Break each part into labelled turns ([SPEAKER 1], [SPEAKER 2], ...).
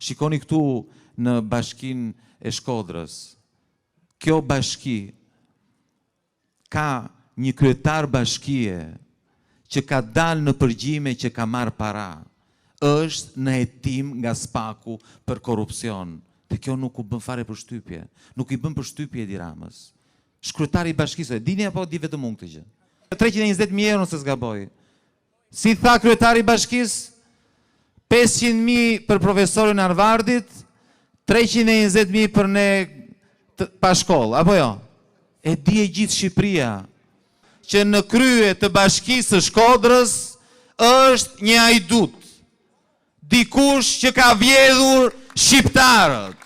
[SPEAKER 1] Shikoni këtu në bashkinë e Shkodrës. Kjo bashki ka një kryetar bashkie që ka dalë në përgjime që ka marrë para. Është në hetim nga SPAK-u për korrupsion. Dhe kjo nuk u bën fare përshtypje. Nuk i bën përshtypje Edi Ramës. Është kryetari i bashkisë, e dini apo di vetëm unë këtë gjë? 320.000 euro nëse s'gaboj. Si tha kryetari i bashkisë? 500.000 për profesorin e Harvardit, 320.000 për ne të, pa shkollë, apo jo? E di e gjithë Shqipëria që në krye të bashkisë së Shkodrës është një hajdut. Dikush që ka vjedhur shqiptarët.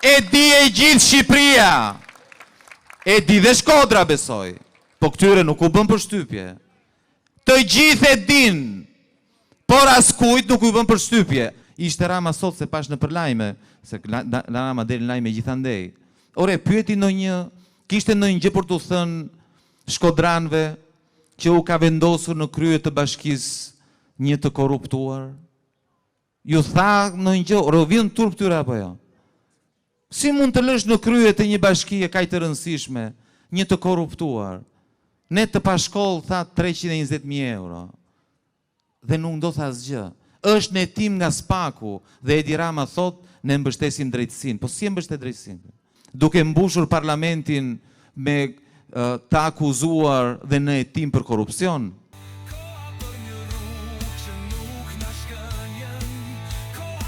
[SPEAKER 1] E di e gjithë Shqipëria. E di dhe Shkodra besoj. Po këtyre nuk u bën përshtypje. Të gjithë e dinë, por askujt nuk u bën përshtypje. Ishte Rama sot se pashë nëpër lajme, se Rama del në lajme gjithandej. Ore, pyeti ndonjë, kishte ndonjë gjë për t'u thënë shkodranëve që u ka vendosur në krye të bashkisë një të korruptuar? Ju tha ndonjë gjë, ore u vjen turp këtyre apo jo? Si mund të lësh në krye të një bashkie kaq të rëndësishme një të korruptuar? Ne të pashkollë tha 320.000 euro. Dhe nuk ndodh asgjë. Është në hetim nga SPAK-u dhe Edi Rama thotë ne mbështesim drejtësinë. Po si e mbështet drejtësinë? Duke mbushur parlamentin me të akuzuar dhe në hetim për korrupsion.